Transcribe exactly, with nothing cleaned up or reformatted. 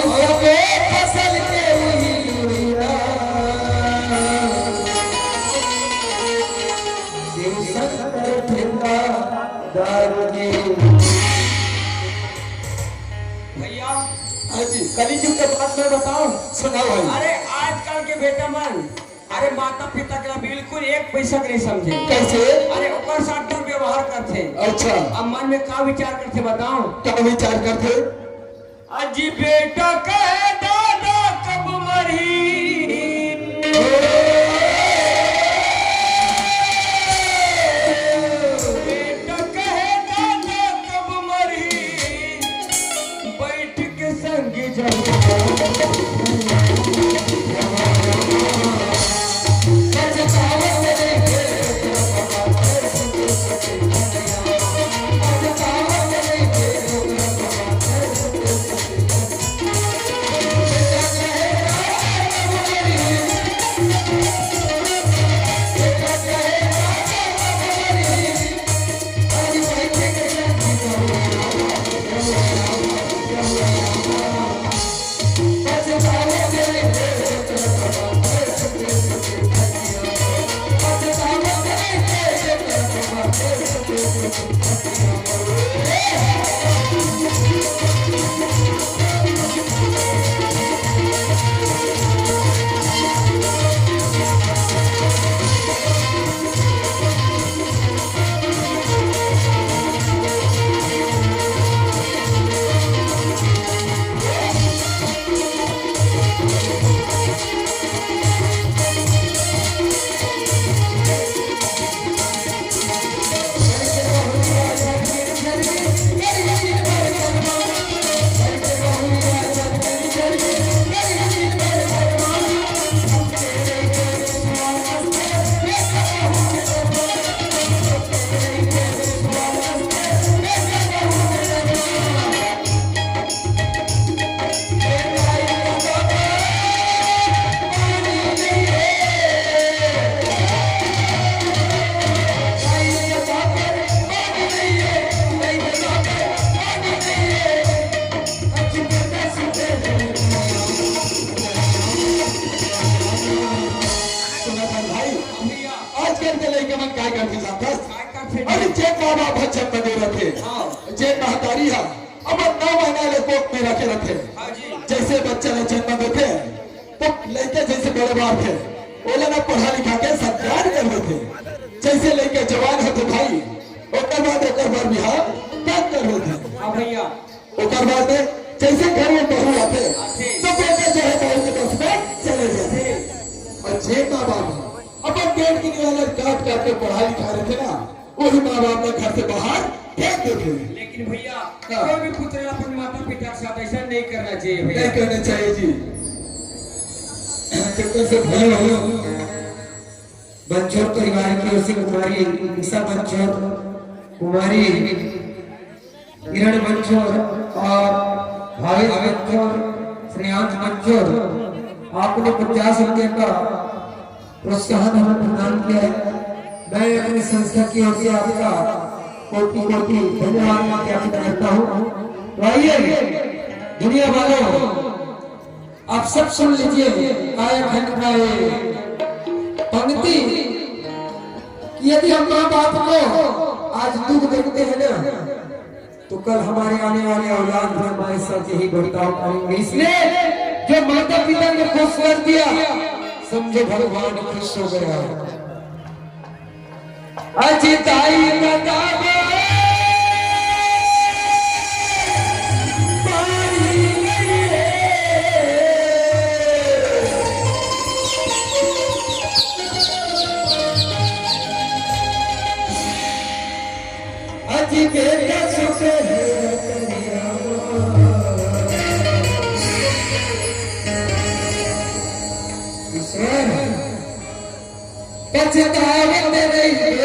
अरे फसल के उही लुइया, शिव शंकर ठेला दारू जी। भैया, हाँ जी। कलयुग के बात मैं बताऊं? सुनाओ भाई। अरे, आजकल के बेटा मन, अरे, माता पिता के बिल्कुल एक पैसा के नहीं समझे। कैसे? अरे, ओकर साथ दुर्व्यवहार करथे। अच्छा। अब मन में का विचार करथे बताओ? का विचार करथे? अजी बेटा कहे दादा कब मरही, बेटा कहे दादा कब मरही, बैठ के संग जब सुना था भाई, आजकल के लइका मन काय करथे जानथस? काय करथे? अरे, जेन माँ बाप ह जन्म दे रथे, हाँ। जेन महतारी ह अपन नौ महीना ले कोख में रखे रथे, हाँ जी। जैसे बच्चा ला जन्म देथे, तो लइका जैसे बड़े बाप है, ओला ना पढ़ा लिखा के संस्कार कर देथे। जैसे लइका जवान होथे भाई, ओकर बाद ओकर बर बिहाव तब कर देथे। हाँ भैया। ओकर बाद में जैसे घर में बहू आथे, तो बेटा जो है बहू के बस में चले जाथे। और जे माँ बाप ह अपन पेट के निवाला काट काट के पढ़ा लिखा रथे ना, वही माँ बाप ला घर से बाहर फेंक देथे। लेकिन भैया, हाँ। कोई भी पुत्र अपन माता पिता के साथ ऐसा नहीं करना चाहिए भैया। नहीं करना चाहिए जी। तो कैसे भैया हो? बंचोर परिवार की ओर से कुमारी निशा बंचोर, कुमारी किरण बंचोर और भावेश बंचोर, श्रेयांश बंचोर, आपने पचास रुपये का प्रोत्साहन हमें प्रदान किया है। मैं अपनी संस्था की ओर से आपका कोटि कोटि धन्यवाद ज्ञापित करता हूँ। तो आइए दुनिया वालों, आप सब सुन लीजिए, काया खंड का ये पंक्ति कि यदि हम माँ बाप को आज दुख देते हैं ना, तो कल हमारे आने वाले औलाद भी हमारे साथ यही बर्ताव करेंगे। इसलिए जो माता पिता ने खुश कर दिया, समझो भगवान खुश हो गया। अजी ताई का दादा पानी नहीं है। अजी बेटा सुख है कन्हैया। ईश्वर पछतावत रहिबे।